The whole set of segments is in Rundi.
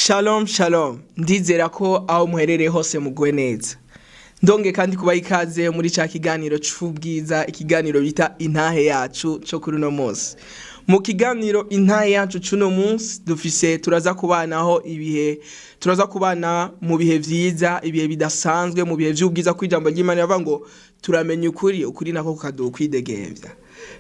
Shalom shalom, ndizera ko aho muherereye hose muguwe neza. Ndonge kandi kubaha ikaze muri ca kiganiro c'ubwiza, ikiganiro bita Intahe Yacu co kuri uno munsi. Mu kiganiro Intahe Yacu c'uno munsi dufise, turaza kubanaho ibihe, turaza kubana mu bihe vyiza, ibihe bidasanzwe, mu bihe vy'ubwiza, ko ijambo ry'Imana rivuga ngo turamenya ukuri, ukuri nako kukaduha ukwidegemvya.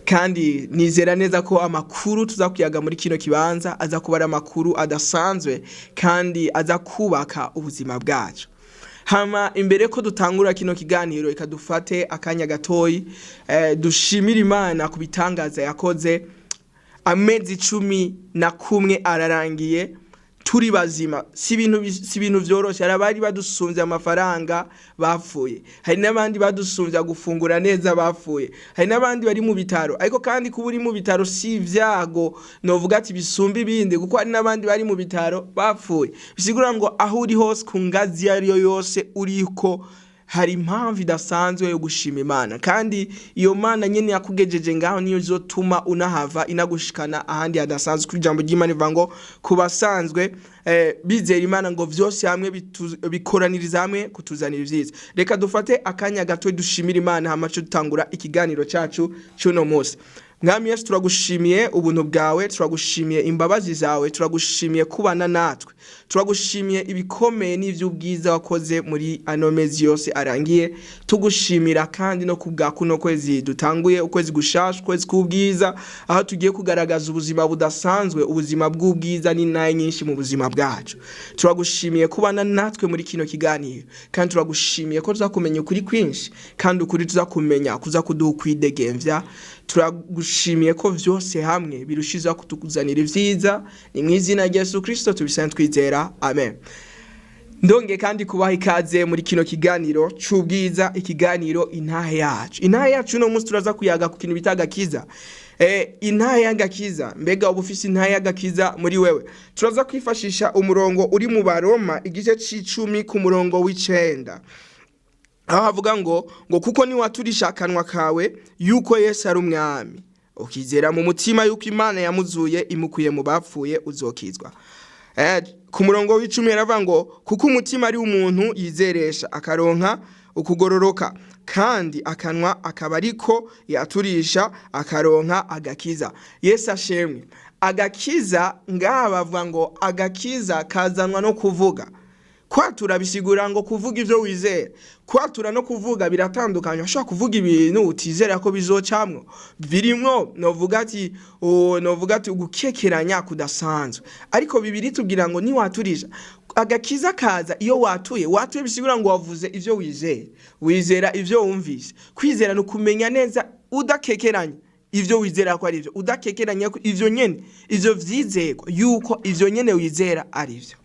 Kandi nizera neza ko amakuru tuza kuyaga muri kino kibanza aza kuba ari amakuru adasanzwe kandi aza kubaka ubuzima bwacu. Hama imbere ko dutangura kino kiganiro, reka dufate akanya gatoyi dushimire Imana ku bitangaza yakoze. Amezi 11 ararangiye turi bazima, si ibintu vyoroshe. Hari abari badusumvye amafaranga bapfuye, hari n'abandi badusumvye gufungura neza bapfuye, hari n'abandi bari mu bitaro. Ariko kandi kuba uri mu bitaro si ivyago novuga ati bisumba ibindi, kuko hari n'abandi bari mu bitaro bapfuye. Bisigura ngo aho uri hose, ku ngazi iyo ariyo yose uriko, hari impamvu idasanzwe yo gushima Imana. Kandi iyo Mana nyene yakugejeje ngaho niyo izotuma unahava inagushikana ahandi hadasanzwe. Ku ijambo ry'Imana rivuga ngo ku basanzwe bizera Imana, ngo vyose hamwe bikoraniriza hamwe kutuzanira ivyiza. Reka dufate akanya gato dushimira Imana, hama ce dutangura ikiganiro cacu c'uno munsi. Mwami Yesu, turagushimiye ubuntu bwawe, turagushimiye imbabazi zawe, turagushimiye kubana natwe, turagushimiye ibikomeye n'ivy'ubwiza wakoze muri ano mezi yose arangiye. Tugushimira kandi no kubwa kuno kwezi dutanguye, ukwezi gushasha, ukwezi k'ubwiza, aho tugiye kugaragaza ubuzima budasanzwe, ubuzima bw'ubwiza n'inaye nyinshi mu buzima bwacu. Turagushimiye kubana natwe muri kino kiganiro, kandi turagushimiye ko tuzakumenya ukuri kwinshi, kandi ukuri tuzakumenya kuza kuduha ukwidegemvya. Turagushimiye ko vyose hamwe birushiza kutuzanira ivyiza. Ni mu izina rya Yesu Kristo tubisenga twizera, amen. Ndonge kandi kubaha ikaze muri kino kiganiro c'ubwiza, ikiganiro Intahe Yacu. Intahe Yacu uno munsi turaza kuyaga ku kintu bita agakiza. Intahe y'agakiza, mbega uba ufise intahe y'agakiza muri wewe? Turaza kwifashisha umurongo uri mu Baroma igice c'icumi ku murongo w'9, aho havuga ngo kuko niwaturisha akanwa kawe yuko Yesu ari umwami, ukizera mu mutima yuko Imana yamuzuye imukuye mu bapfuye, uzokizwa. Ku murongo w'10 yaravuga ngo kuko umutima ari umuntu yizeresha akaronka ukugororoka, kandi akanwa akaba ariko yaturisha akaronka agakiza. Yesu ashimwe. Agakiza ngaha bavuga ngo agakiza kazanwa no kuvuga. Kwatura bisigura ngo kuvuga ivyo wizera. Kwatura no kuvuga biratandukanye. Ushobora kuvuga ibintu utizera ko bizocamwo, birimwo novuga ati ugukekeranya kudasanzwe. Ariko Bibiri tubwira ngo niwaturisha, agakiza kaza iyo watuye. Watuye bisigura ngo wavuze ivyo wizera, wizera ivyo wumvise. Kwizera ni ukumenya neza udakekeranya ivyo wizera ko ari ivyo, udakekeranya ko ivyo nyene, ivyo vyizerwa yuko ivyo nyene wizera ari ivyo.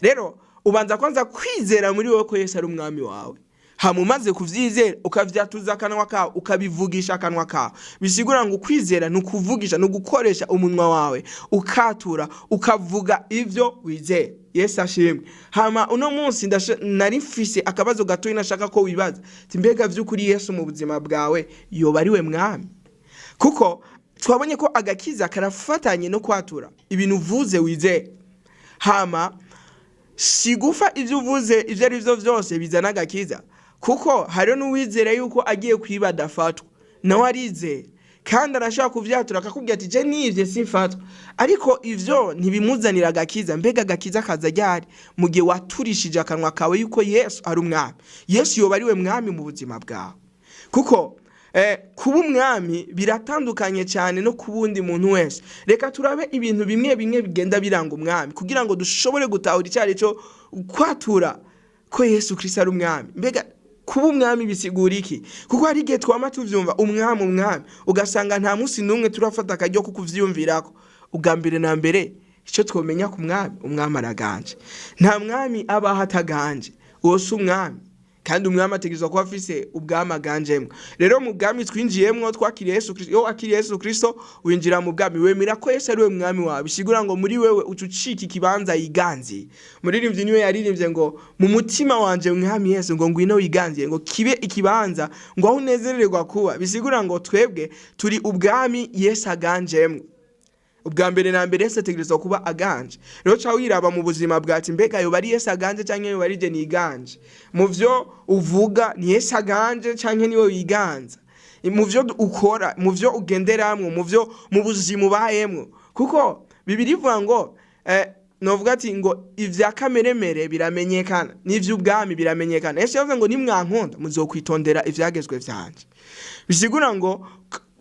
Rero ubanza kwanza kwizera muri wowe ko Yesu ari umwami wawe, hama umaze kuvyizera ukavyatuza akanwa kawe, ukabivugisha akanwa kawe. Bisigura ngo kwizera ni ukuvugisha, ni ugukoresha umunwa wawe, ukatura, ukavuga ivyo wizera. Yesu ashimwe. Hama uno munsi nari mfise akabazo gatoyi nashaka ko wibaza ati mbega vy'ukuri Yesu mu buzima bwawe yoba ari we mwami? Kuko twabonye ko agakiza karafatanye no kwatura ibintu uvuze wizera. Hama si gufa ivyo uvuze ivyo ari vyo vyose bizana agakiza, kuko hariho n'uwizera yuko agiye kwiba adafatwa, nawe arizera kandi arashobora kuvyatura akakubwira ati je nivye simfatwa, ariko ivyo ntibimuzanira agakiza. Mbega agakiza kaza ryari? Mu gihe waturishije akanwa kawe yuko Yesu ari umwami. Yesu yoba ari we mwami mu buzima bwawe? Kuko kuba umwami biratandukanye cyane no kuba undi muntu wese. Reka turabe ibintu bimwe bimwe bigenda biranga umwami kugira ngo dushobore gutahura icyo cyo kwatura ko Yesu Kristo ari umwami. Mbega kuba umwami bisigura iki? Kuko hari igihe twama tuvyumva umwami, umwami, ugasanga nta munsi n'umwe turafata akaryo ko kuvyiyumvirako. Ubwa mbere na mbere, icyo twomenya ku mwami, umwami araganje. Nta mwami abaho ataganje, uwo si umwami. Kandi umwami ategerezwa kuba afise ubwami aganjemwo. Rero mu bwami twinjiyemwo twakiriye Yesu Kristo. Iyo wakiriye Yesu Kristo winjira mu bwami, wemera ko Yesu ari we mwami wawe. Bisigura ngo muri wewe uca ucika ikibanza yiganziye. Muririmbyi niwe yaririmbye ngo mu mutima wanje mwami Yesu, ngo ngwino wiganziye, ngo kibe ikibanza ngo aho unezererwa kuba. Bisigura ngo twebwe turi ubwami Yesu aganjemwo. Ubwa mbere na mbere Yesu ategerezwa kuba aganje. Rero ca wiraba mu buzima bwacu: mbega yoba ari Yesu aganje canke yoba ari je niganje? Mu vyo uvuga, ni Yesu aganje canke niwe wiganza mu vyo ukora, mu vyo ugenderamwo, mu vyo mu buzima ubayemwo? Kuko Bibiliya ivuga ngo novuga ati ngo ivya kameremere biramenyekana n'ivy'ubwami biramenyekana. Yesu yavuze ngo: "Nimwankunda muzokwitondera ivyagezwe vyanje." Bisigura ngo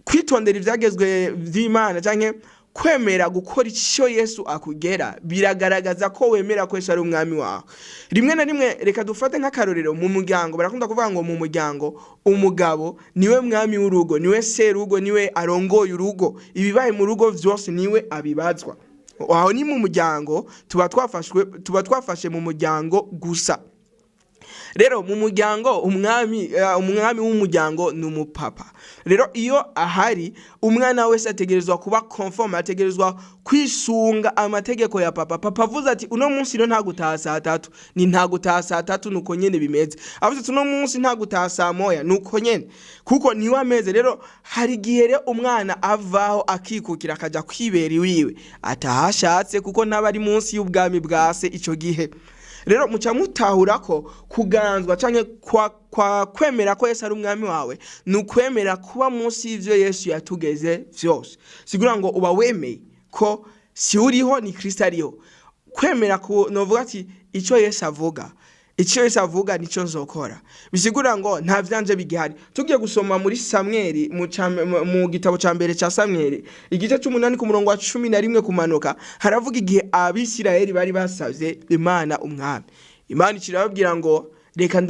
kwitondera ivyagezwe vy'Imana canke kwemera gukora icyo Yesu akugera biragaragaza ko wemera ko Yesu ari umwami wawe. Rimwe na rimwe, reka dufate nk'akarorero mu muryango. Barakunda kuvuga ngo mu muryango umugabo niwe mwami w'urugo, niwe serugo, niwe arongoye urugo. Ibibaye mu rugo vyose niwe abibazwa. Aho ni mu muryango, tuba twafashe mu muryango gusa. Rero mu muryango umwami w'umuryango ni umupapa. Rero iyo ahari, umwana wese ategerezwa kuba conforme, ategerezwa kwisunga amategeko ya papa. Papa avuze ati: "Uno munsi rero nta gutaha saa 3," ni nta gutaha saa 3, nuko nyene bimeze. Avuze ati: "Uno munsi nta gutaha saa 1," nuko nyene, kuko niwe ameze. Rero hari igihe rero umwana avaho akikukira, akaja kwibera iwiwe, atahashatse, kuko ntaba ari munsi y'ubwami bwa se ico gihe. Rero muca mutahura ko kuganzwa canke kwa kwemera ko Yesu ari umwami wawe ni ukwemera kuba munsi y'ivyo Yesu yatugeze vyose. Sigura ngo uba wemeye ko si uriho, ni Kristo ariho. Kwemera ku novuga ati ico Yesu avuga nico nzokora, bisigura ngo nta vyanje bigihari. Tugiye gusoma muri Samweli, mu gitabo ca mbere ca Samweli, igice c'umunani ku murongo wa 11 kumanuka, haravuga igihe Abisirayeli bari basavye Imana umwami. Imana ikirababwira ngo: "Reka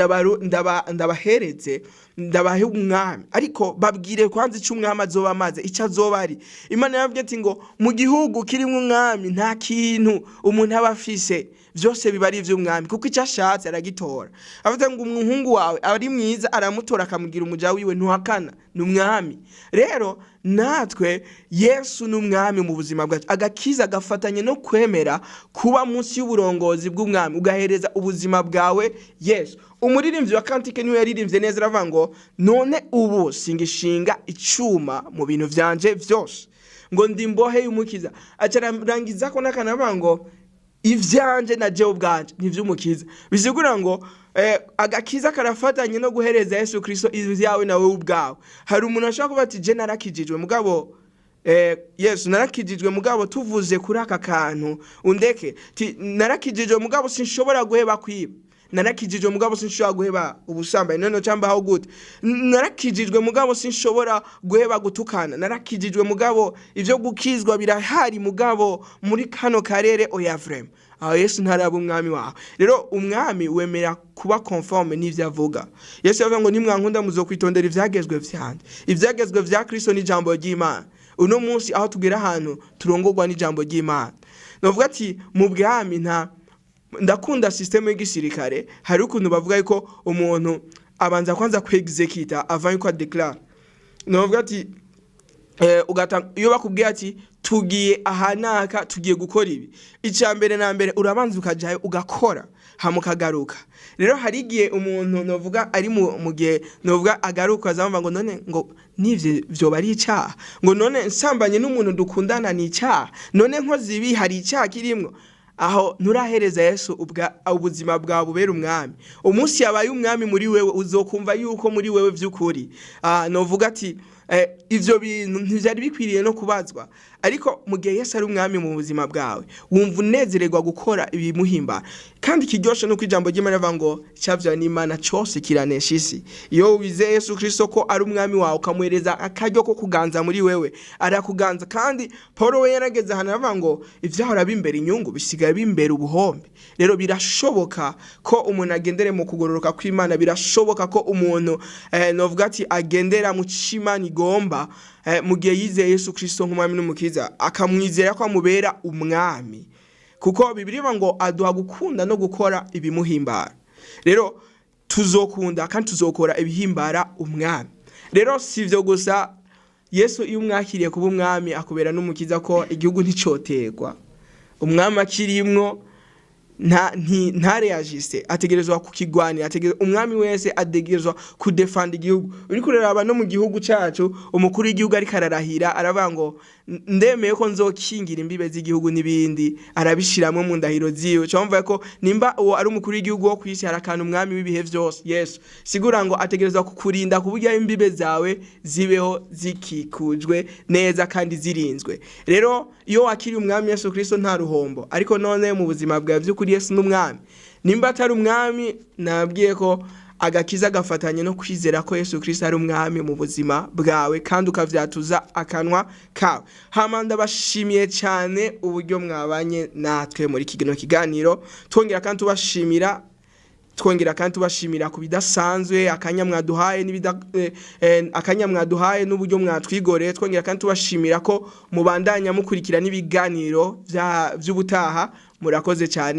ndabahereze, ndabahe umwami, ariko babwire kwanza ico umwami azoba amaze, ico azoba ari." Imana yababwiye ati ngo mu gihugu kirimwo umwami nta kintu umuntu aba afise, vyose biba ari ivy'umwami, kuko icyo ashatse aragitora. Avuze ngo umuhungu wawe ari mwiza, aramutora akamugira umuja wiwe. Ntuhakana, ni umwami. Rero natwe Yesu ni umwami mu buzima bwacu. Agakiza gafatanye no kwemera kuba munsi y'uburongozi bw'umwami, ugahereza ubuzima bwawe Yesu. Umuririmbyi wa cantique niwe yaririmbye neza, aravuga ngo: "None ubu singishinga icuma mu bintu vyanje vyose, ngo ndi imbohe y'Umukiza." Aca arangiza ko n'akanavuga ngo: "Ivyanje na jewe ubwanje ni ivy'Umukiza." Bisigura ngo agakiza karafatanye no guhereza Yesu Kristo ivyawe nawe ubwawe. Hari umuntu ashobora kuba ati: "Je narakijijwe, mugabo Yesu narakijijwe, mugabo tuvuze kuri aka kantu undeke." Ti narakijijwe, mugabo sinshobora guheba kwiba. Narakijijwe, mugabo sinshobora guheba ubusambanyi. None cambaho gute? Narakijijwe, mugabo sinshobora guheba gutukana. Narakijijwe, mugabo ivyo gukizwa birahari, mugabo muri kano karere oya. Vraiment, aho Yesu ntaraba umwami wawe. Rero umwami wemera kuba conforme n'ivyo avuga. Yesu yavuga ngo: "Nimwankunda muzokwitondera ivyagezwe vyanje." Ivyagezwe vya Kristo n'ijambo ry'Imana. Uno munsi aho tugera ahantu turongorwa n'ijambo ry'Imana, novuga ati mu bwami nta ndakunda système y'igisirikare. Hari ukuntu bavuga yuko umuntu abanza kwanza kwexécuta avant yuko adéclara. Novuga ati ugata iyo bakubwiye ati tugiye aha naka, tugiye gukora ibi, icya mbere na mbere urabanza ukajayo ugakora, hama ukagaruka. Rero hari igihe umuntu novuga ari mu gihe novuga agaruka, azamva ngo none ngo nivyo vyoba ari icaha, ngo none nsambanye n'umuntu dukundana ni icaha, none nkoze ibi hari icaha kirimwo. Aho nturahereza Yesu ubuzima bwawe bubera umwami. Umunsi yabaye umwami muri wewe, uzokumva yuko muri wewe vy'ukuri novuga ati ivyo bintu ntivyari bikwiriye no kubazwa. Ariko mu gihe Yesu ari umwami mu buzima bwawe, wumva unezererwa gukora ibimuhimbara. Kandi ikiryoshe nuko ijambo ry'Imana rivuga ngo icyavyawe n'Imana cose kiranesha isi. Iyo wizeye Yesu Kristo ko ari umwami wawe, ukamuhereza akaryo ko kuganza muri wewe, arakuganza. Kandi Paul we yarageze ahantu aravuga ngo ivyahora bimbera inyungu bisigaye bimbera ubuhombe. Rero birashoboka ko umuntu agendere mu kugororoka kw'Imana. Birashoboka ko umuntu novuga ati agendera mu c'Imana igomba, mu gihe yizeye Yesu Kristo nk'umwami n'Umukiza, akamwizera ko amubera umwami, kuko Bibiliya ivuga ngo aduha gukunda no gukora ibimuhimbara. Rero tuzokunda kandi tuzokora ibihimbara umwami. Rero si ivyo gusa, Yesu iyo umwakiriye kuba umwami akubera n'Umukiza, ko igihugu nticoterwa umwami akirimwo. Ntareyagise, ategerezwa kukigwanira. Umwami wese ategerezwa kudefanda igihugu. Uriko uraraba no mu gihugu cacu, umukuru w'igihugu ariko ararahira, aravuga ngo: "Ndemeye ko nzokingira imbibe z'igihugu" n'ibindi, arabishiramwo mu ndahiro ziwe. Cyumva ko nimba uwo ari umukuru w'igihugu wo kwisi, hari akantu umwami w'ibihe vyose Yesu sigura ngo ategerezwa kukurinda ku buryo imbibe zawe zibeho zikikujwe neza kandi zirinzwe. Rero iyo wakiriye umwami Yesu Kristo, nta ruhombo. Ariko none mu buzima bwawe by'ukuri Yesu n'umwami? Nimba atari umwami, nabwiye ko agakiza gafatanye no kwizera ko Yesu Kristo ari umwami mu buzima bwawe, kandi ukavyatuza akanwa kawe. Hama ndabashimiye cyane uburyo mwabanye natwe muri kino kiganiro. Twongera kandi tubashimira ku bidasanzwe akanya mwaduhaye akanya mwaduhaye n'uburyo mwatwigoreye. Twongera kandi tubashimira ko mubandanya mukurikira n'ibiganiro vy'ubutaha. Murakoze cyane.